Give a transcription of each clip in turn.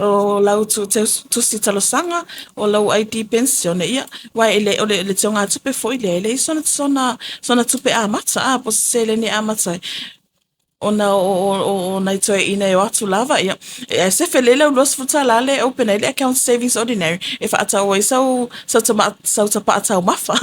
O lau tusi talosaga, o lau ID penisione, ia, aua e le, o le, le teugatupe foi lea, e leai sona tupe amata, a, po o se seleni e amata ai, ona o nai toeaiina e o atu lava, ia, ae sefe lelei lau $20 lea e open ai le account savings ordinary e faatau ai sau tapaa taumafa.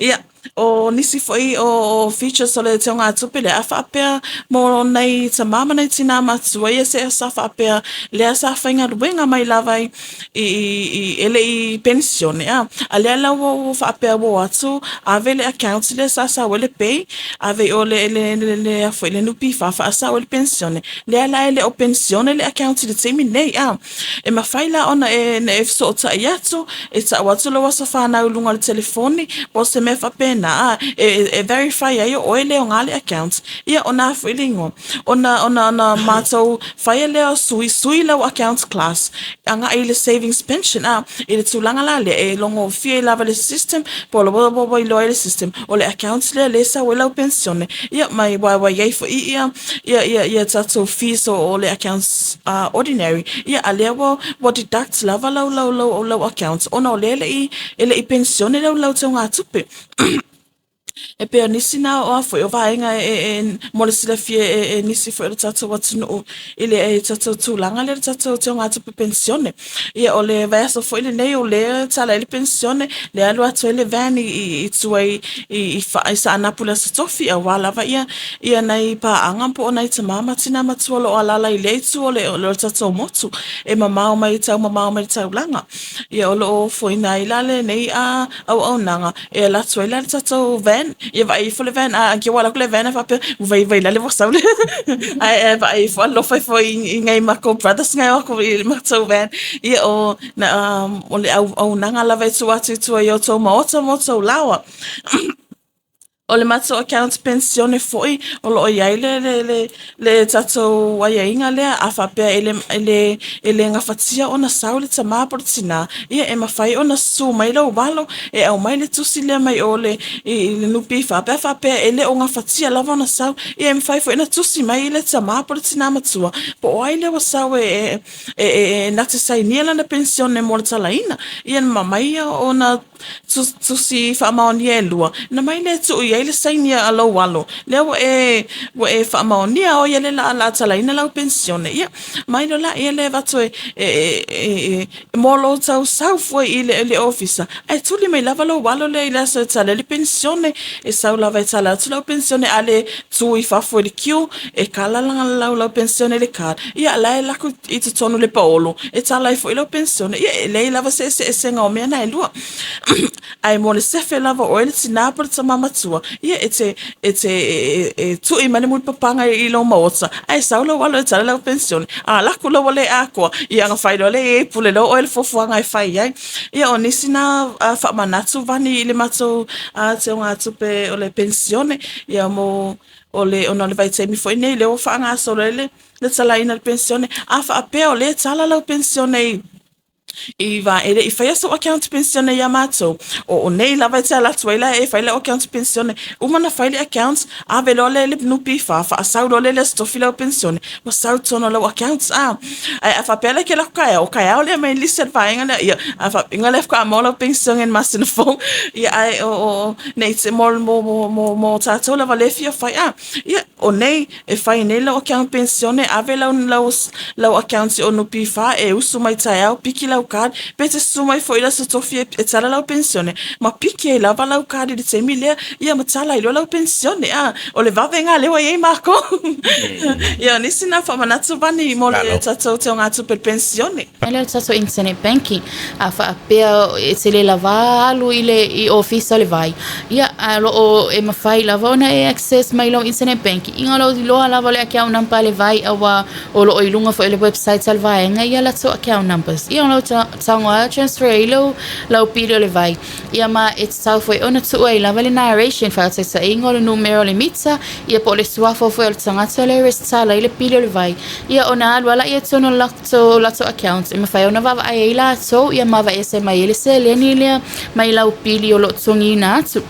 Ia, o nisi foi o features o le teugatupe lea, a faapea mo nai tamā ma nai tinā matutua ia se sa faapea lea sa faigaluega mai lava i e le i penisione, a lea la ua faapea ua o atu ave le account lea sa sau ai le pay, ave i o le NPF faasao ai le penisione. Lea la e le o penisione le account i le taimi lenei, a. E mafai la ona e fesootai atu, e tau atu lou aso fanau i luga o le telefoni po o se mea faapena, a, e verify ai o oe le aoga le account, ia ona a foi le igoa, ona matou faia lea o sui, sui lau account class agai i le savings pension, a, i le tulaga la lea e logofie ai lava le system po o ua iloa ai le system o le account lea lea e sau ai lau penisione, ia ma ua i ai foi ia tatou fees o le accounts ordinary, ia a lea ua deduct lava lau account ona o lea e le i penisione lau teugatupe. E pei o nisi na o a foi o vaega e mo le silafia e nisi foi o le tatou atunuu i le tatou tulaga lea o le tatou teugatupe penisione. Ia o le vaiaso foi lenei o lea e tala ai le penisione, lea alu atu ai le van i tua i Saanapu i le Aso Tofi, aua lava ia nai paaga po o nai tamā ma tinā matua o lo o alaala i lea itu o le tatou motu e mamao mai, taumamao mai le taulaga. Ia o lo o ofoina ai la lenei auaunaga e alu atu ai la le tatou van, ia vaai ifo le van, a ua alu atu le van ae faapea, ua vaivai la le ua sau le ae vaai ifo alofa ifo i nai matou brothers na e o atu i le matou van. Ia o le auaunaga lava e tuu atu i tua i outou maota ma outou laoa. O le matou account penisione foi o lo o i ai le tatou aiaiga lea, a faapea e le gafatia ona sau le tamā po o le tinā, ia e mafai ona susu mai lou alo e aumai le tusi lea mai o le i le NPF pe a faapea e le o gafatia lava ona sau. Ia e mafai foi ona tusi mai le tamā po o le tinā matua po o ai lea ua sau e na te sainia lana penisione mo le talaina. Ia ma mai ona tusi faamaonia e lua, na mai lea tuu i ai le sainia a lou alo, lea ua e faamaonia o ia le la talaina lau penisione. Ia, mai loa laia lea e avatu e mo lou tausau fua i le ofisa, ae tuli mai lava lou alo lea i le aso e tala ai le penisione, e sau lava e tala atu lau penisione, a le tu i fafo i le queue, e kala lau penisione i le card, ia la e alu atu i totonu i le paolo, e tala ai foi lau penisione. Ia e leai lava se eseesega o mea na e lua. Ae mo le sefe lava o oe le tinā po o le tamā matua, ia e te tui mai le mulipapaga i lou maota, ae sau lou alo e tala lau penisione, a alu atu la ua le atoa, ia ona fai loa lea e pule loa oe i le fuafuaga e fai ai. Ia o nisi na faamanatu vani i le matou teugatupe o le penisione, ia mo o le ona o le vaitaimi foi nei lea ua faagasolo ai le talaina o le penisione. A faapea o lea e tala lau penisione i va e le i faia sou account penisione ia matou, o nei lava e te alu atu ai la e fai lau account penisione. Uma ona fai le account, ave loa lea i le NPF, faasau loa lea i le Aso Tofi lau penisione, ua sau i totonu o lau account, a. Ae a faapea la e te alu atu taeao, o taeao lea mai lisi a le vaega lea, ia, a faapea lea faatoa maua lau penisione i le masina fou. Ia ae o nei te mo tatou lava lea e fia fai, a. Ia, o nei e fai nei lau account penisione, ave lau account o NPF e usu mai taeao, piki lau card, pe te susu mai foi i le Aso Tofi e tala lau penisione, ma piki ai lava lau card i le taimi lea, ia ma tala ai loa lau penisione, a. O le vavega lea ua i ai makou. Ia, o nisi na faamanatu vani mo le tatou teugatupe penisione. Ele o le tatou internet banking, a faapea e te le lava alu i le i ofisa o le vai, ia a o lo o e mafai lava ona e access mai lau internet banking iga o lou iloa lava o le account number a le vai, auā o lo o i luga foi o le website a le vaega ia latou account numbers. Ia o lau tago lava transfer ai lau pili o le vai. Ia ma e tatau foi ona tuu ai lava le narration, faataitaiga o le numera o le mita, ia po o le suafa foi o le tagata lea e resitala ai le pili o le vai. Ia ona alu lava laia i totonu o latou accounts e mafai ona vaavaai ai latou, ia ma aveese mai ai le seleni lea mai lau pili o lo o totogiina atu.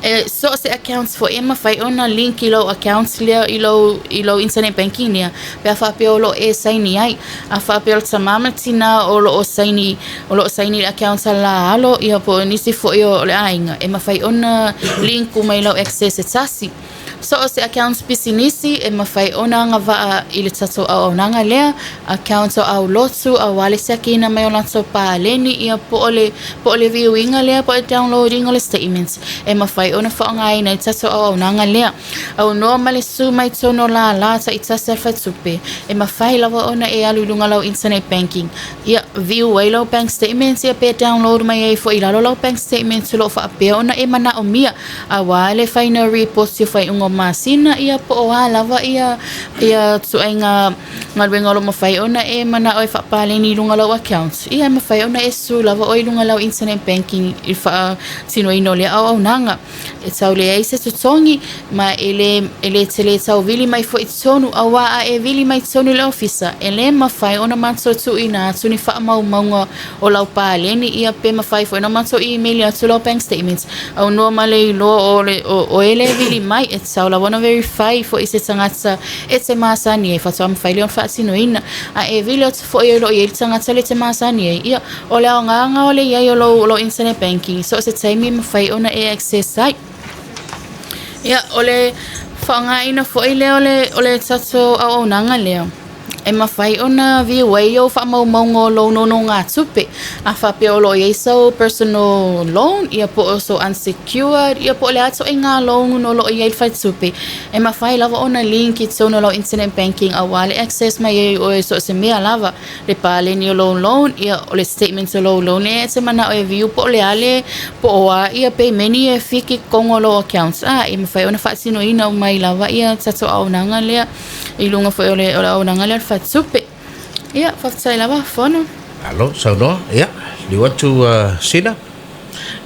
E so o se accounts foi e mafai ona link i lou accounts lea i lou i lou internet banking lea pe a faapea o lo o e saini ai. A faapea o le tamā ma le tinā o lo o saini o lo o saini i le accounts a le la alo ia po o nisi foi o le aiga e mafai ona link uma i lau access e tasi. So o se accounts pisinisi e mafai ona agavaa i le tatou auaunaga lea, accounts o aulotu auā le siakiina mai o latou paleni ia po o le po o le viewing-a lea po o le download-ina o le statements e mafai ona faaaogaina ai le tatou auaunaga lea. Aunoa ma le su mai totonu o lālā taitasi a le faletupe, e mafai lava ona e alu i luga o lau internet banking ia view ai lau bank statements ia pe download mai ai foi i lalo lau bank statements o lo o faapea ona e manaomia Auā le final report i faaiuga o masina ia po o a lava ia ia ituaiga galuega o lo o mafai ona e manao e faapaleni i luga o lau account, ia e mafai ona e su lava oe i luga o lau internet banking i le faatinoina o lea auaunaga. E tau leai se totogi ma e le e le tele tau vili mai foi i totonu, auā a e vili mai i totonu i le ofisa, e le mafai ona matou tuuina atu ni faamaumauga o lau paleni ia pe mafai foi ona matou email atu lau bank statements aunoa ma le iloa o le o oe le vili mai e tatau lava ona verify foi se tagata e te masani ai faatoa mafai lea ona faatinoina a e vili atu foi o lo o i ai le tagata lea e te masani ai ia o le aogaga o le i ai o lou o lou internet banking so o se taimi e mafai ona e access ai. Ia o le faaaogaina foi lea o le o le tatou auaunaga lea E mafai ona view ai ou faamaumauga o lou nonogatupe. A faapea o lo o i ai sau personal loan, ia po o sou unsecured, ia po o le a ituaiga loan o lo o i ai le faletupe, e mafai lava ona link i totonu o lau internet banking aua le access mai ai oe i so o se mea lava, le paleni o lou loan, ia o le statement o lou loan e te manao e view po o le a le, po o a ia pemeni e fiki i totonu o lou account, a e mafai ona faatinoina uma ai lava ia tatou auaunaga lea. I luga foi o le o le auaunaga lea o le faletupe. Ia, faafetai lava Fono. Malo saunoa, ia, liliu atu Sina.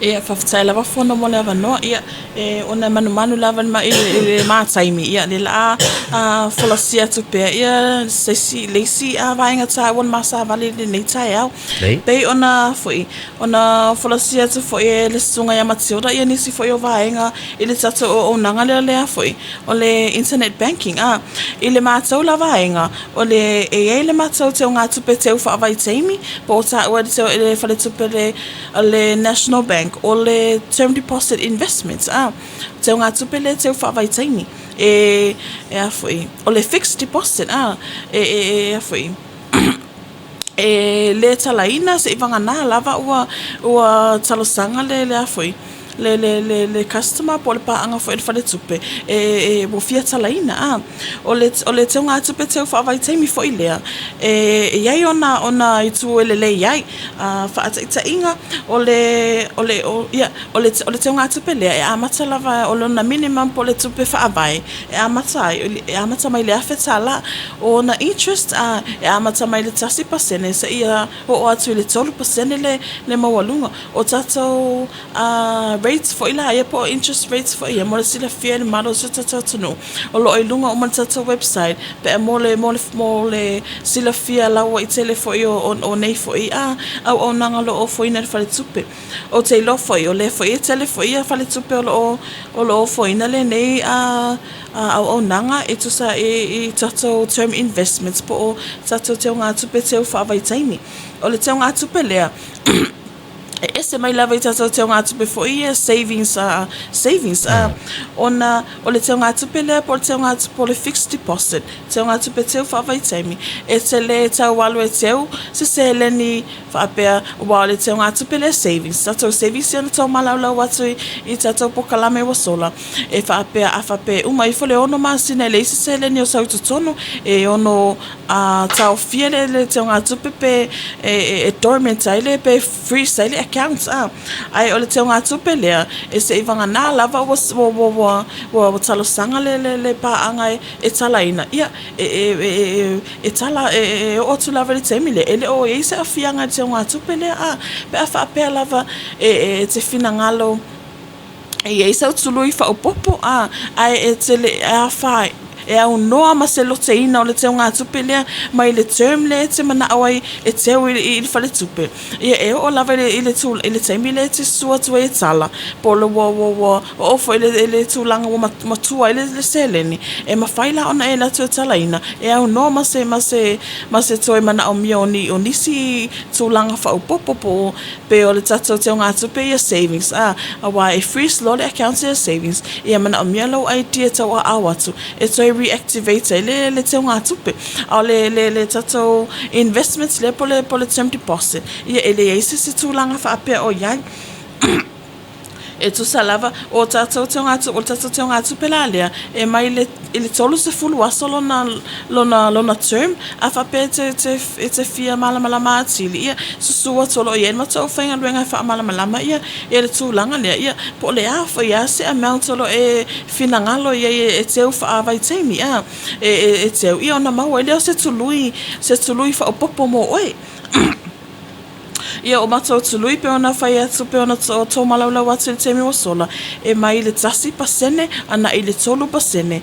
Ia, faafetai lava Fono mo le avanoa. Ia, e ona e manumanu lava i le ma taimi, ia, lea la a folasia atu pea ia se isi, le isi vaega taua o le ma savali i lenei taeao. E pei ona foi, ona folasia atu foi e le Susuga ia Matilda ia nisi foi o vaega i le tatou auaunaga lea lea foi o le internet banking. A, i le matou la vaega, o le, e i ai le matou teugatupe teu faavaitaimi, po o taua e le faletupe o le National Bank, o le term deposit investments, a, teugatupe lea teu faavaitaimi. E, e a foi, o le fixed deposit, a, e, e, e a foi, e le talaina seivagana lava ua ua talosaga le le a foi le le le le customer po o le paaga foi a le faletupe e e ua fia talaina a. O le o le teugatupe teu faavaitaimi foi lea e i ai ona ona itu e lelei ai. A faataitaiga o le o le ia o le o le teugatupe lea e amata lava o lona minimum po o le tupe faavae e amata ai e amata mai le $1,000. O ona interest e amata mai le 1% seia oo atu i le 3% le le maualuga. O tatou rates foi la ia po o interest rates foi ia mo le silafia e le mamalu o si o tatou atunuu, o lo o i luga uma o le tatou website pe a mo le mo le mo le silafia lauaitele foi o o nei foi auaunaga o lo o ofoina e le faletupe. Ou te iloa foi, o lea foi e tele foi ia faletupe o lo o o lo o ofoina lenei auaunaga e tusa i tatou term investments po o tatou teugatupe teu faavaitaimi. O le teugatupe lea, e ese mai lava i tatou teugatupe foi ia savings, savings, ona o le teugatupe lea po o le teugatupe po o le fixed deposit, teugatupe teu faavaitaimi, e te le tau alu e teu se seleni faapea aua o le teugatupe lea savings, tatou savings ia na tau malaulau atu i tatou pokalame ua sola. E faapea a faapea e uma ifo le ono masina e leai se seleni o sau i totonu, e ono taofia le le teugatupe pe e dormant ai le pe freeze ai le account a. Ae o le teugatupe lea, e seivagana lava ua ua ua ua talosaga le le le paaga e talaina, ia e e e tala e oo atu lava i le taimi lea, e le o i ai se aafiaga i le teugatupe lea a. Pe a faapea lava e te finagalo e i ai sau tului faaopoopo, a, ae e te le afa ai. E aunoa ma se loteina o le teugatupe lea mai le term lea e te manao ai e teu i le faletupe. Ia, e oo lava i le i le taimi lea e te susu atu ai e tala, po o le ua ua ua oo foi i le tulaga ua matua ai le seleni, e mafai la ona e alu atu e talaina, e aunoa ma se ma se ma se toe manaomia o ni o nisi tulaga faaopoopo po o pei o le tatou teugatupe ia savings, a, aua e freeze loa le account ia savings, ia manaomia lou ID e tauaao atu e toe reactivate ai le le teugatupe. A o le le le tatou investments lea po o le po o le term deposit, ia e leai se isi tulaga faapea o i ai. E tusa lava, o tatou teugatupe, o le tatou teugatupe la lea, e mai le i le 30 aso lona lona lona term, a faapea e te te e te fia malamalama atili, ia susu atu o lo o i ai le matou aufaigaluega e faamalamalama ia ia le tulaga lea, ia po o le a foi lava se amount o lo o e finagalo i ai e teu faavaitaimi, a e teu, ia ona maua ai lea o se tului, se tului faaopoopo mo oe. Ia, o matou tului pei ona fai atu, pei ona taumalaulau atu i le taimi ua sola, e mai le 1% agai i le 3%.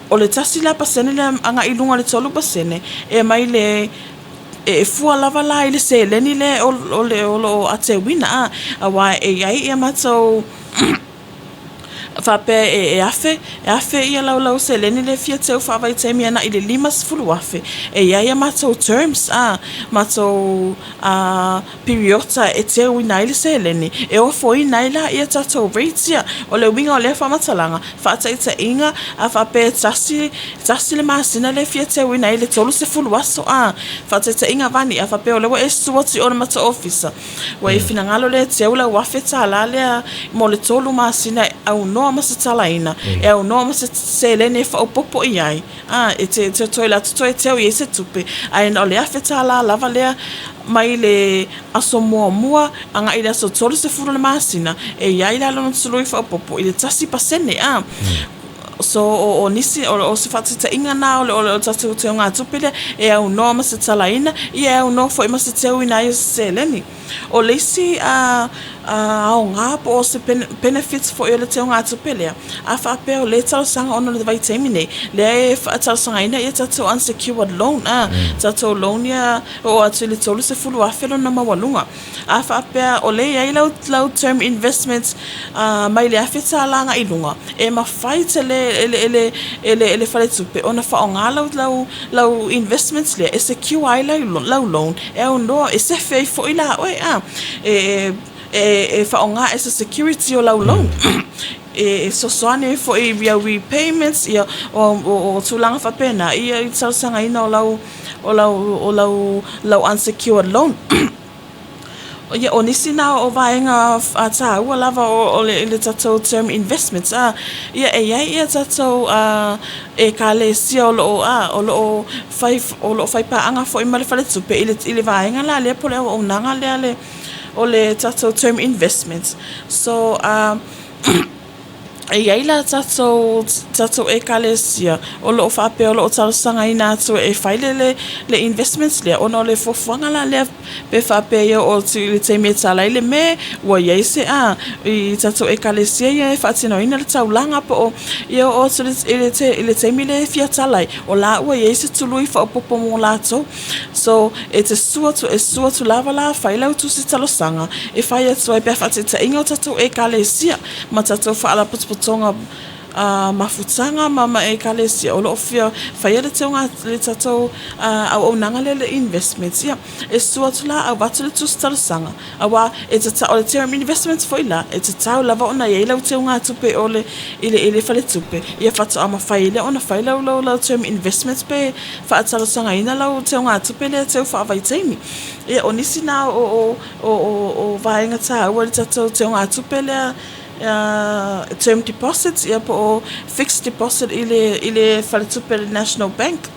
O le 1 la pasene lea agai i luga o le 3%, e mai le e fua lava la i le seleni lea o lo o ateuina, a, aua e i ai ia matou faapea e afe, e afe ia lau lau seleni lea e fia teu faavaitaimi agai i le 50,000, e i ai a matou terms a, matou piriota e teuina ai le seleni, e ofoina ai la ia tatou rates ia. O le uiga o lea faamatalaga, faataitaiga, a faapea e tasi, tasi le masina lea e fia teuina ai le 30 aso a, faataitaiga vani, a faapea o lea ua e susu atu i o i le matou ofisa, Ua e finagalo lea e teu lau $1,000 lea mo le tolu masina e aunoa ma se talaina, e aunoa ma se seleni e faaopoopo i ai, a, e te te toe alu atu toe teu i ai se tupe, ae na o le $1,000 lava lea mai le aso muamua agai i le aso 30 o le masina, e i ai la lona tului faaopoopo i le 1%, a. So, o, o nisi, o, o se faataitaiga na o le, o le tatou teugatupe lea, e aunoa ma se talaina, ia e aunoa foi ma se teuina ai o se seleni. O le isi a, a aoga po o se benefits foi o le teugatupe lea, a faapea o lea e talosaga ona o le vaitaimi nei, lea e faatalosagaina ia tatou unsecured loan, a, tatou loan ia e oo atu i le $30,000 lona maualuga. A faapea o lea e i ai lau, lau term investment mai le $1,000 agai i luga, e mafai tele e le, e le, e le, e le faletupe ona faaaoga lau, lau, lau investments lea e secure ai lau, lau loan e aunoa, e sefe ai foi la oe, a, e, e, e faaaoga as a security o lau loan. E fesoasoani ai foi i au repayments, ia, o, o, o tulaga faapena, ia i le talosagaina o lau, o lau, o lau, lau unsecured loan. Ia, o nisi na o vaega tāua lava o le, le tatou term investments, a, ia, e i ai ia tatou Ekalesia o lo o, a, o lo o fai, o lo o fai paaga foi ma le faletupe i le, i le vaega la lea po o le auaunaga lea le, o le tatou term investments. So, a, E i ai la tatou, tatou Ekalesia o lo o faapea o lo o talosagaina atu e fai le, le, le investments lea ona o le fuafuaga la lea pe faapea ia oo atu i le taimi e tala ai le me ua i ai se a i tatou Ekalesia ia e faatinoina le taulaga po o ia oo atu i le, i le taimi lea e fia tala ai o la ua i ai se tului faaopoopo mo latou. So, e te susu atu, e susu atu lava la, fai lau tusi talosaga e fai atu ai pe a faataitaiga o tatou Ekalesia ma tatou faalapotopotoga mafutaga ma ma Ekalesia o lo o fia faia le teuga le tatou auaunaga lea le investments. Ia, e susu atu la, avatu le tusi talosaga, Aua e tatau, o le term investments foi la, e tatau lava ona i ai lau teugatupe o le, i le, i le faletupe, ia faatoa mafai ai lea ona fai lau, lau, lau term investments pe faatalosagaina lau teugatupe lea teu faavaitaimi. Ia, o nisi na o, o, o, o, o vaega taua i le tatou teugatupe lea, term deposits, ia po o fixed deposit i le, i le faletupe a le National Bank.